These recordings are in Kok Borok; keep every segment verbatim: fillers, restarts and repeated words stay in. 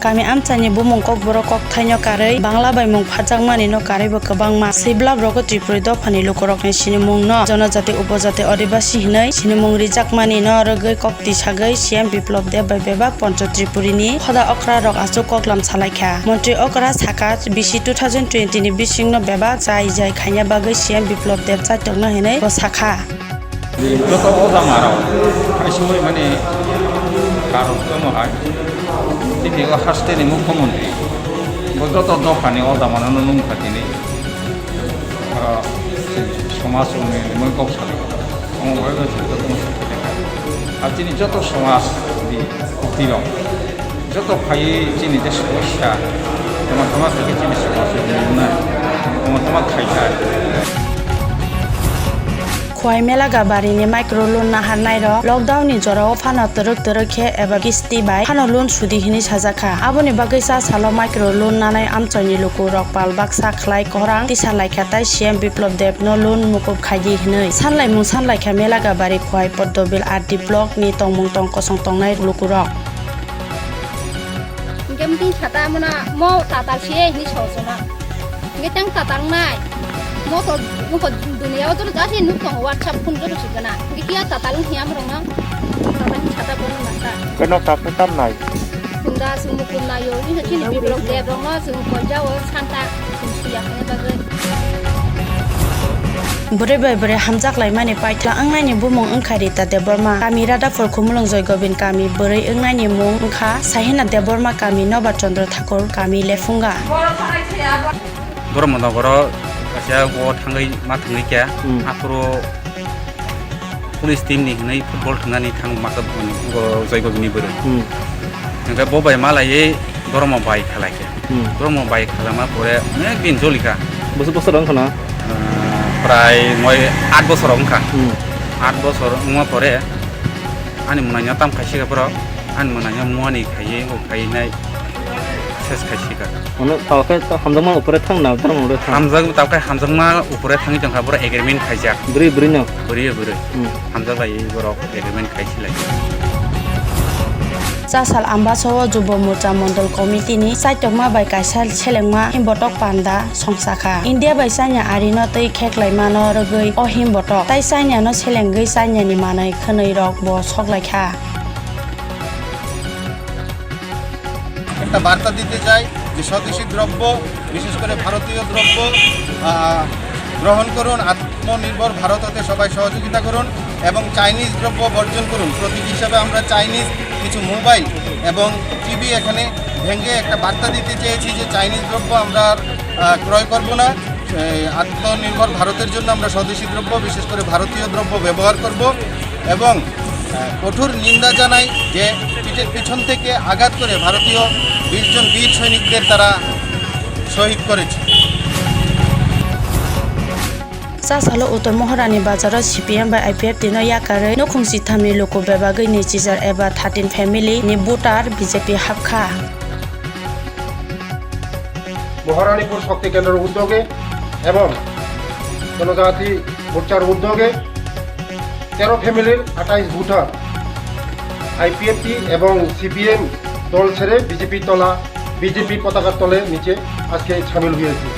Kami amchaini bumung kokborok kokthaino karwi, Bangla bai mung phatjakmanino karwibo kwbangma. Swiblabrogo Tripuri dophani lukurokni sinimungno Jonojati Upojati Adibasi hwnwi sinimung rijakmanino rwgwi kok tisagwi C M Biplab Deb bai bebak Poncho Tripurini hoda okrarok aswk koklam salaikha. Montri okra sakha, bisi two thousand twenty ni bisingno bebak jai jai khaina bagwi C M Biplab Deb chaitokno hwnwi bo sakha. Joto oja marok, kaisoi mani karon tamo hai. Tini o haste ni mukhyamantri. Bo joto dophani oja mano no nung kha tini. Aro somaj ni moi kok sari. Omo bai bai joto no sakha. Ar tini joto somaj ni kukti rok. Joto phaiwi chini je somosya, tama tama khaikhe chini somosya wngnai, tama tama khaikha. Khowai Melaga barini micro loan naharnairok lockdown ni jorao phano twrwk twrwk khe eba kisti bai phano loan sudi hwnwi sajakha. Aboni bagwi cha salo micro loan nanai amchoini lukurok pal baksa khlai khorang tisa laikha tai C M Biplab Deb no loan mukup khaidi hwnwi sanlaimung sanlaikha Melaga bari Khowai Poddobil R D block ni tongmung tong kosong tongnai lukurok. Hingke mting sata mona mo tatal siye hini sosona. Hingke tang tatal nai. Mo to nuko dunia o joro jasi nuk tong WhatsApp phone joro sugana. Hingke kia tatal hiam rong no. Tatal sata bono masa. Keno tatal tam nai. Kunda sumu kunda yo ni chini bibrok deb rong no sumu koja o santa sumu siya hane bagoi. Bwrwi bai bwrwi hamjak laimani paithla wngnaini bumung wngkha Rita Debbarma. Kami Radhaphul Khumulwng Joy Gobind kami, bwrwi wngnaini mung wngkha Sahina Debbarma kami, Noba Chandra Thakur kami, Lephunga. Borok Nogoro kaisa o thangwi ma thangwi kya, hmm, aphuru police team ni hwnwi football thwngnani thang masa boni, o Joy Gobind ni bwrwi. Hmm. Hingke bo bai malaiwi Dhormo bai khalai khe. Hmm. Dhormo bai khalama pore onek din jolikha. Bosor bosor wngkha na? Ah, prai moi aat bosor wngkha. Hmm. Aat bosor wngma pore ani mwnaino tam khaisika borok, ani mwnaino muani khaiwi o khainai ses khaisika. Ono tawkhe to hamjakma upore thang na, Dhormo upore thang. Hamjak, tawkhe hamjakma upore thangwi tongkha, borok agreement khaijak. Bwrwi bwrwino? Bwrwi bwrwi. Hmm. Hamjak lai borok agreement khai silai. Chasal Ambasao Jubo Morcha Mondol Committee ni chaitokma bai kaisa selengma himbotok panda songsakha. India bai China arino twi kheklaimano rwgwi o himbotok tai China no selengwi China ni manwi khwnwi rok bo soklaikha. একটা বার্তা দিতে চাই যে স্বদেশি দ্রব্য, বিশেষ করে ভারতীয় দ্রব্য, আহ, গ্রহণ করুন। আত্মনির্ভর ভারত হতে সবাই সহযোগিতা করুন এবং চাইনিজ দ্রব্য বর্জন করুন। প্রতীক হিসাবে আমরা চাইনিজ কিছু মোবাইল এবং টিভি এখানে ভেঙে একটা বার্তা দিতে চেয়েছি যে চাইনিজ দ্রব্য আমরা আর, আহ, ক্রয় করব না। এই আত্মনির্ভর ভারতের জন্য আমরা স্বদেশি দ্রব্য, বিশেষ করে ভারতীয় দ্রব্য ব্যবহার করব এবং, আহ, কঠোর নিন্দা জানাই যে পিঠের পিছন থেকে আঘাত করে ভারতীয় বিশ জন বীর সৈনিকদের তারা শহীদ করেছে। Chasalo Uttor Mohorani bazaro C P M bai I P F T no yakarwi nukhung chithamni luku bebagwi ni chijar eba thirteen family ni voter B J P hapkha. Maharanipur শক্তি কেন্দ্রের উদ্যোগে এবং জনজাতি মোর্চার উদ্যোগে তেরো ফ্যামিলির আঠাইশ ভোটার আইপিএফটি এবং সিপিএম দল ছেড়ে বিজেপি তলা, বিজেপি পতাকার তলে নিচে আজকে সামিল হয়েছে।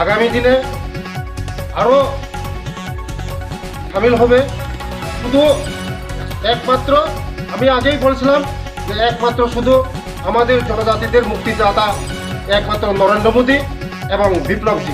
আগামী দিনে আরও সামিল হবে। শুধু একমাত্র, আমি আগেই বলছিলাম যে একমাত্র শুধু আমাদের জনজাতিদের মুক্তিদাতা একমাত্র নরেন্দ্র মোদী এবং বিপ্লবজি।